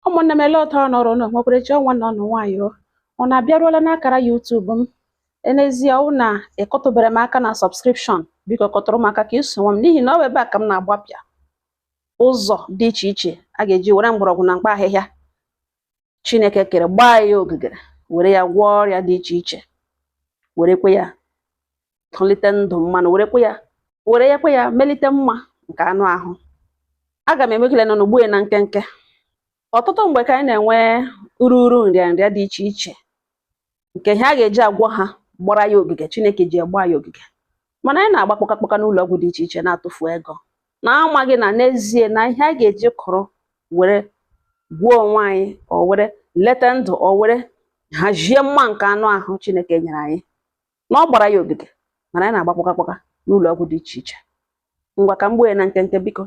Ụmụnne m, ele otu ọ nọrọ unu nwekwara chi ọnwa na ọnụ nwaanyị o unu abịaruola n'akara YouTube m. N'ezie, ọ na ịkọtụbere m aka na subscription, biko kọtụrụ m aka ka ị sonwe m, n'ihi na ọ bụ ebe a ka m na-agbapịa ụzọ dị iche iche a ga-eji were mgbọrọgwụ na mkpa ahịhịa Chineke kere gbaa ya ogige, were ya gwọọ ọrịa dị iche iche, werekwe ya tolite ndụ mmanụ, werekwe ya were ya kwe ya melite mma nke anụ ahụ. Aga m emekele nọ n'ugbu na nkenke. Ọtụtụ mgbe ka anyị na-enwe ururu nrịanrịa dị iche iche nke ihe a ga-eji agwọ ha gbara ya ogige Chineke ji agba ya ogige, mana anyị na-agba kpọkakpọka n'ụlọ ọgwụ dị iche iche na-atụfu ego, na-amaghị na n'ezie na ihe a ga-eji kụrụ were gwuo onwe anyị, o were leta ndụ, o were hazie mma nke anụ ahụ Chineke nyere anyị, na ọ gbara ya ogige, mana anyị na-agba kpọkakpọka n'ụlọ ọgwụ dị iche iche. Ngwa, ka m gbuo ya na nkenke, biko.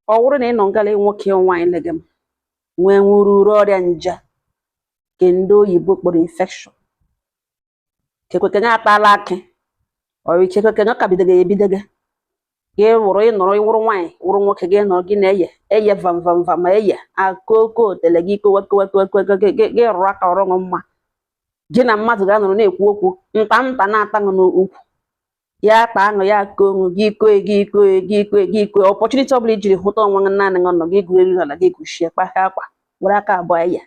Ọ bụrụ na ị nọ ngala nwoke nwaanyị lege m nwee nwururu ọrịa nje nke ndị oyibo kpọrọ infection, kekwekenye atala akị, ọ ikekwekenye ọ ka bidogo ebidogo, gị wụrụ ịnọrọ, ịwụrụ nwaanyị, wụrụ nwoke, gị nọrọ, gị na-eye eye vam vam vam, eye akoko otele gị kowe kowe kowe kowe, gị rụrụ aka ọrụ mma, gị na mmadụ ga-anọrọ na-ekwu okwu, nta nta na-ata ṅụ n'ukwu ya, akpa aṅụ ya koṅụ gị koe gị koe gị koe gị koe. Opportunity ọbụla ijiri hụta onwe gị naanị gị nọ, gị gụrụ elu ala, gị gụchie kpagha akwa, were aka abụọ ya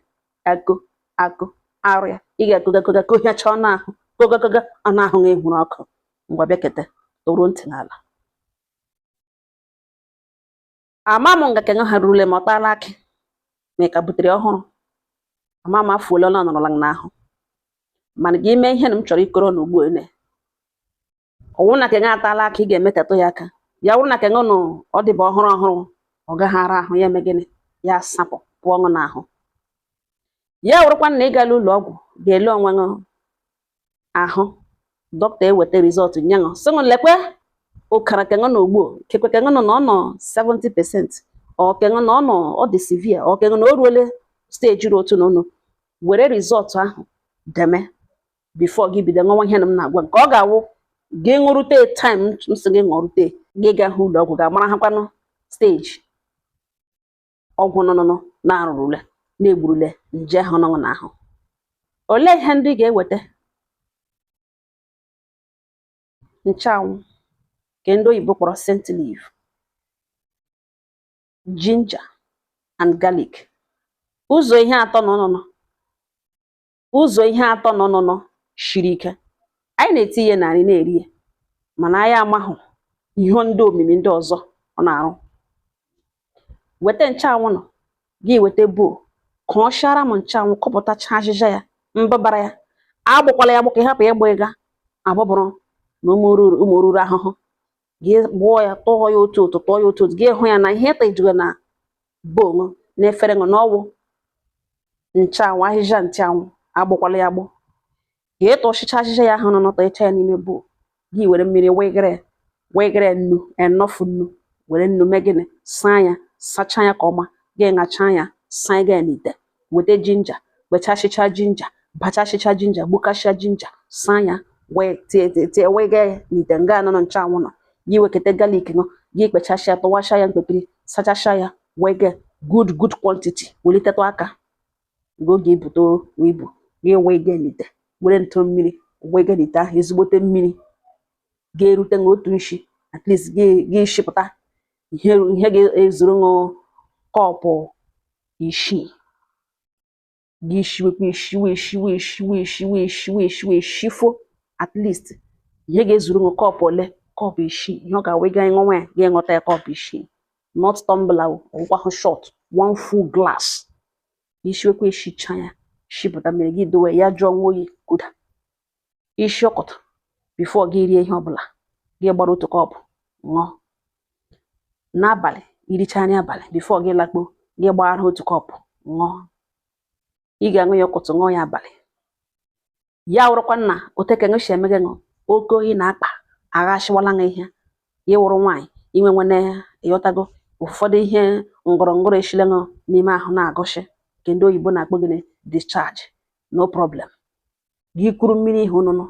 akụ akụ arụ ya, ị ga-akụga koga kohiacha ọnụ ahụ, koga koga ọnụ ahụ gị hụrụ ọkụ. Ngwa, bịakete tụrụ ntị n'ala. Ama m nga kenye ha rurule ma ọ taala akị, ma ị ka butere ọhụrụ. Ama m afọ ole ọ nọrọla n'ahụ, mana gị mee ihe na m chọrọ ikoro na ugbu ene ọwụ na kenye atala aka, ị ga-emetetụ ya aka. Ya wụrụ na kenye nụ ọ dịba ọhụrụ ọhụrụ, ọ gaghị ara ahụ ya eme gịnị, ya sapụ pụọ ọṅụ n'ahụ. Ya wụrụkwa na ị gala ụlọ ọgwụ ga-ele onwe gị ahụ, dọkịta eweta result nye ṅụ, sị ṅụ lekwe ụkara kenye na ugbu kekwe kenye nọ na ọ nọ 70%, ọ kenye na ọ nọ ọ dị severe, ọ kenye na o ruole stage ruo otu na ụnụ were result ahụ deme before gị bido ṅụwa ihe na m na-agwa nke ọ ga-awụ gị ṅụrute time m sị gị ṅụrute, gị gaa hụ ụlọ ọgwụ ga-amara ha kwanụ stage ọgwụ nọnụnụ na-arụrụle na-egburule nje ahụ nọ n'ahụ. Olee ihe ndị ị ga-eweta? Nchụanwụ nke ndị oyibo kpọrọ scent leaf, ginger and garlic. Ụzọ ihe atọ nọ nọ, ụzọ ihe atọ nọ nọ nọ shiri ike. Anyị na-eti ihe na nri na-eri ya, mana anyị amahụ ihe ndị omimi ndị ọzọ ọ na-arụ. Weta nchụanwụ nọ gị, weta bowl, kụọchara m nchụanwụ, kọpụtacha azịza ya, mbabara ya, agbụkwala ya agbụ ka ị hapụ ịgba ịga abụbụrụ na ụmụ ruru ahụhụ. Gị gbụọ ya, tụọ ya otu otu, tụọ ya otu otu, gị hụ ya na ihe ịta na bowl na efere ṅụ n'ọwụ nchụanwụ, ahịhịa nchụanwụ, agbụkwala ya agbụ. Gị tụchicha ahịhịa ya ahụ nọ n'ụtọ, ịcha ya n'ime bowl gị, were mmiri wegere wegere nnu, enough nnu, were nnu mee gịnị, saa ya, sachaa ya ka ọma, gị ṅachaa ya, saa ya n'ite. Weta ginger, kpechasịcha ginger, bachasịcha ginger, gbukasịa ginger, saa ya, wee tie tie wega ya n'ite nga anọ nọ nchụanwụ nọ. Gị wekete garlic nọ gị, kpechasịa, tụwasịa ya mkpekiri, sachasịa ya, wege good good quantity, welitetụ aka mgbe oge ibute ibu, gị wege n'ite, were ntụ mmiri wege n'ite ahụ, ezigbote mmiri ga-erute ṅụ otu nshi at least. Gị shipụta ihe ihe ga-ezuru ṅụ kọpụ isii. Gị shiwekwa, ishiwe ishiwe ishiwe ishiwe ishiwe ishiwe, ishifo at least ihe ga-ezuru ṅụ kọpụ ole? Kọpụ isii. Ihe ọ ga-awe ga ṅụnwa ya, gị ṅụta ya kọpụ isii, not tumbler, ọgwụkwahụ short, one full glass. Ishiwekwa, ishicha ya, shipụta mmiri gị, dowe ya jụọ nwa oyi kuda isi ọkọtọ. Before gị rie ihe ọbụla, gị gbara otu kọpụ ṅụọ. N'abalị, iricha nri abalị, before gị lakpuo, gị gbara otu kọpụ ṅụọ. Ị ga-aṅụ ya ụtụtụ, ṅụọ ya abalị. Ya wụrụkwa na oteke ṅụ si eme gị ṅụ oke oyi na-akpa aghasịwala ṅụ ihe, ị wụrụ nwaanyị inwe nwene, ịghọtago, ụfọdụ ihe ngọrọngọrọ eshile ṅụ n'ime ahụ na-agụsị nke ndị oyibo na-akpọ gịnị? Discharge. No problem. Gị kuru mmiri ihe ụnụnụ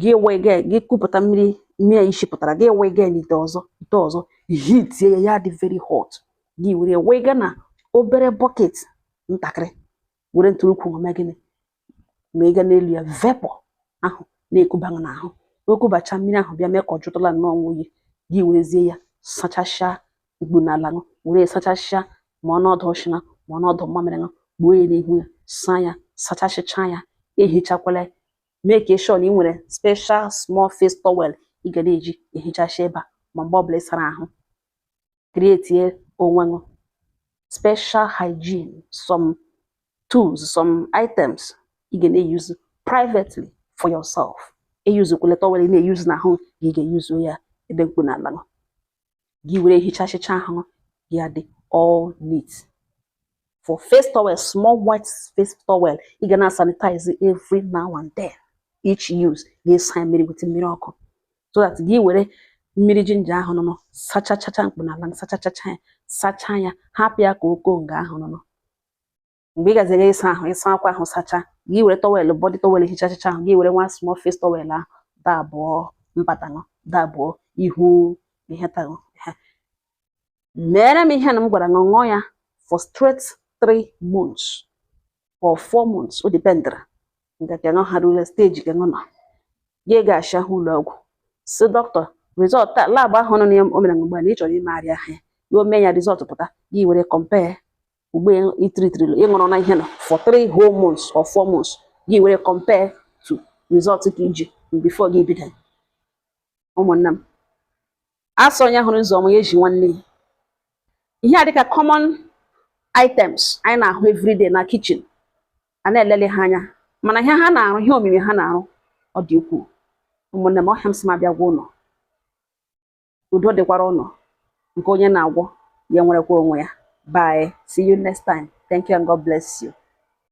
gị wege, gị kupụta mmiri, mmiri a ishipụtara, gị wege n'ite ọzọ, ite ọzọ, hitie ya, ya dị very hot, gị were wega na obere bucket. Ntakịrị were ntụrụkwu mee gịnị? Ma ị ga n'elu ya, vapor ahụ na-ekuba n'ahụ, okubacha mmiri ahụ, bịa mee ka ọ jụtụla nnọọ nwa oyi. Gị werezie ya sachasịa mkpu n'ala ṅụ, were sachasịa ma ọnọdụ ọshịna ma ọnọdụ mmamịrị ṅụ, gbuo ya n'ihu ya, saa ya, sachasịcha ya. Ehichakwala, mee ka sure na ị nwere special small face towel ị ga na-eji ehichasị ebe a ma mgbe ọbụla ị sara ahụ. Create onwe ṅụ special hygiene, some tools, some items ị ga na-use privately for yourself. Eyuzukwala towel ị na-eyuzu n'ahụ gị, ga-eyuzu ya ebe mkpu n'ala ṅụ. Gị were hichasịcha ahụ gị, adị all neat. For face towel, small white face towel ị ga na sanitize every now and then. Each use, ga-esa mmiri with mmiri ọkụ, so that gị were mmiri ginger ahụ nọ sachachacha mkpu n'ala, sachachacha ya, sachaa ya, hapụ ya ka o koo nga ahụ nọ. Mgbe ị gaziri ịsa ahụ, ịsa akwa ahụ, sacha, gị were towel, body towel, hichachacha ahụ, gị were nwa small face towel ahụ dabụọ mpataṅụ, dabụọ ihu ihe taṅụ. Mere m ihe na m gwara ṅụ, ṅụọ ya for straight 3 months or 4 months, o dependara nke ka ṅụ harule stage ka ṅụ nọ. Gị ga-achị ahụ ụlọ ọgwụ, si dọkịta result lab ahụ nọ na o mere mgbe na ị chọrọ imegharị ahụ ya. Ya o mee ya, result pụta, gị were compare ugbe itritiri ịṅụrụ na ihe nọ for 3 whole months or 4 months, gị were compare to result ka iji before gị bido. Ụmụnne m, asọ onye hụrụ ụzọ ọma ya eji nwanne ya. Ihe a dịka common items anyị na-ahụ everyday na kitchen, a na-elele ha anya, mana ihe ha na-arụ, ihe omimi ha na-arụ, ọ dị ukwuu. Ụmụnne m, ọhịa m sị m abịa gwa ụnọ, udo dịkwara ụnọ. Nke onye na-agwọ ya nwerekwa onwe ya. Bye, see you next time. Thank you and God bless you.